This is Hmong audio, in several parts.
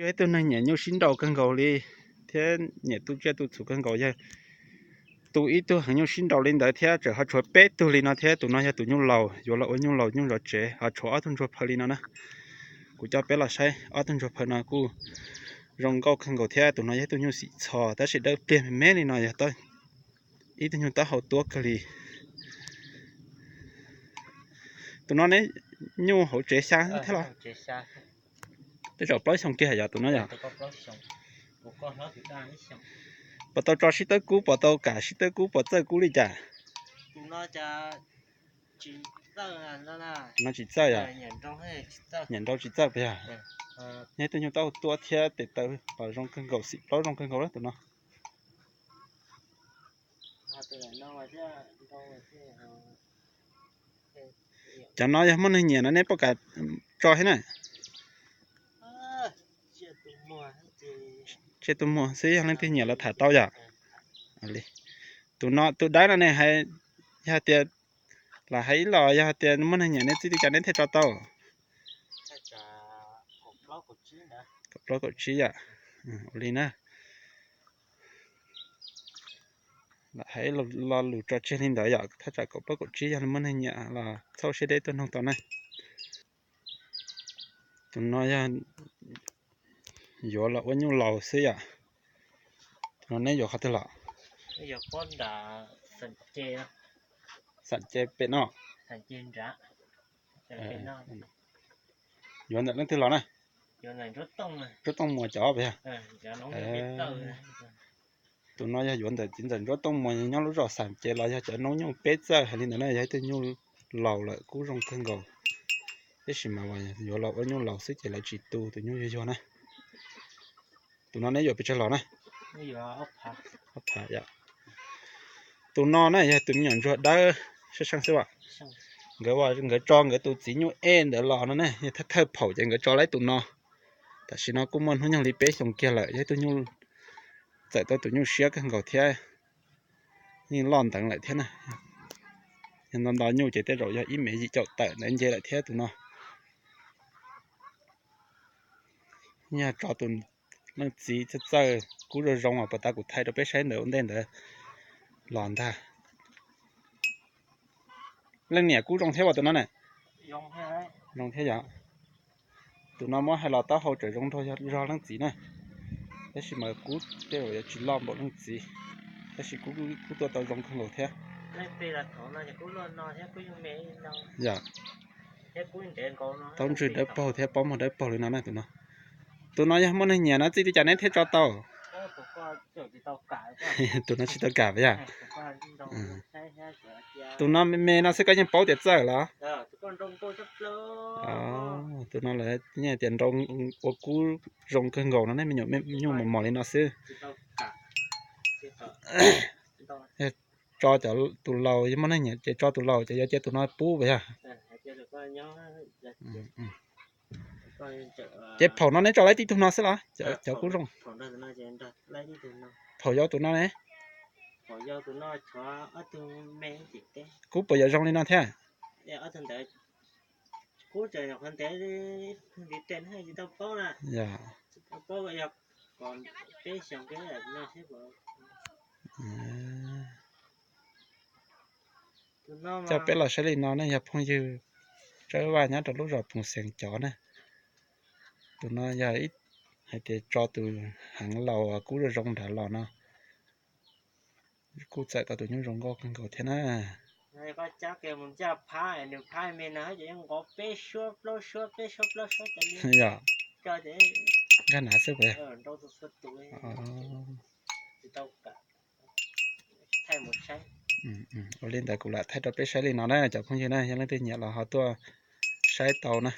Yog ib tug neeg nyiam nyuj sib nraus kawg nkaus li thiab nyiam tu tsiaj tu txhu kawg nkaus, yog tu ib tug heev nyuj sib nraus li ntawd thiab tseem ho tshuav peb tug li no thiab. Tus no yog tus nyuj laus, yuav los ua nyuj laus nyuj zov tsev, ho tshuav ob tug ntsuag phaw li no na. Kuv coj peb los saib ob tug ntsuag phaw no kuj zoo nkauj kawg nkaus thiab. Tus no yog ib tug nyuj xim txho tab sis dawb pliag me me li no, yog ib tug nyuj taub hau tuab kawg li. Tus no ne, nyuj hauv tsev xya thiab los? Tej zaum plaub xyoos kiag yog tus no yog? Puas tau tso sib tawb kub, puas tau kam sib tawb kub, puas txawj kub li cas? No tsis txawj yog? Nyiam nrau tsis txawj puas yog? Nyob tus nyuj taub hau tuab thiab tes taw los zoo kawg nkaus, xim plaub zoo kawg nkaus tus no. Cov no yog muaj neeg nyiam no nej puas kam tso thiab na? Tsiaj tus muag xwb, yog leej twg nyiam los tham tau yom. Tus no tus dawb no ne, yog tias lam hais ib los yog tias muaj neeg nyiam nej txij li cas nej thiaj tso tau? Kaum plaub kaum tsib yom. Ua li na. Lam hais lo lus tso tseg li ntawd yom, thaj tsam kaum plaub kaum tsib yog muaj neeg nyiam los txhob siab deb tuaj nug tau na. Tus no yog yuav los ua nyuj laus xwb yom. Tus no neb yuav qhov twg los? Xam ce pem no. Yuav ntawm leej twg los na? Ntsuab Tooj Muas cov puas yog? Tus no yog yuav ntawm txiv ntxawm Ntsuab Tooj Muas nyob lub zos Xam Ces los yog cov noob nyuj peb txawj hais li ntawd na, yog ib tug nyuj laus lawm kub zoo kawg nkaus. Tab sis mas yuav los ua nyuj laus xwb ces lawv tsis tu tus nyuj yuag yuag na. Tus no neb yuav pes tsawg los na? Tus no na yog tus me nyuam ntsuag dawb sab seej xwb as. Nkawd, nkawd tso nkawd tus txiv nyuj ej ntawd los no ne, yog thawj thawj phaum ces nkawd tso laib tus no. Tam sim no kuj muaj hnub nyoog li peb xyoos kiag lawm, yog ib tug nyuj txawm tau tus nyuj siab kawg nkaus thiab. Yeej loj nteev lawm thiab na. Yog nto nto nyuj ces tej zaum yog ib mev yim caum tawm ntawd nce lawm thiab tus no. Yog tso tus leej txiv txawj txawj kub zoo zoo as, puag ta kuv thaij rau peb saib ntawd ua ntej ntawd los ntag. Leej niam kub zoo thiab as tus no na? Zoo thiab yom. Tus no muab hais los taub hau tseem zoo nraug zog leej txiv na. Tab sis mas kub tej zaum yuav tsis loj npaum leej txiv, tab sis kub tuaj tau zoo kawg nkaus thiab. Yog, taub ntswg dawb paug thiab pob muag dawb paug li no na tus no. Tus no yog muaj neeg nyiam no txij li cas neb thiaj tso tau? Tus no tsis tau kam puas yog? Tus no me me no xwb koj yeej paub tias txawj los? Tus no lawv yeej tias nrau ua kub zoo kawg nkaus no ne, me nyuam nyuj mos mos li no xwb. Tso cov tus laus, yog muaj neeg nyiam ces tso tus laus ces yuav cia tus no pub puas yog? Ces phaum no neb tso laib tib tug no xwb los? Cov kub zoo. Phaum yau tus no ne? Kub puas yuav zoo li no thiab? Yog. Coj peb los saib li no ne yog phooj ywg Tsawb Vaj nyob rau lub zos Phoos Xees cov na. Tus no yog hais tias tso tus heev laus kub zoo zoo nrad los no, kuj txawm tau tus nyuj zoo nkauj kawg nkaus thiab na. Yog, nkag nav xwb puas yog? Ua li ntawd kuv lam thaij rau peb saib li no na cov phooj ywg na, yog leej twg nyiam los ho tuaj saib tau na.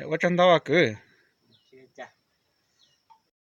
Ua tsaug ntau kwv.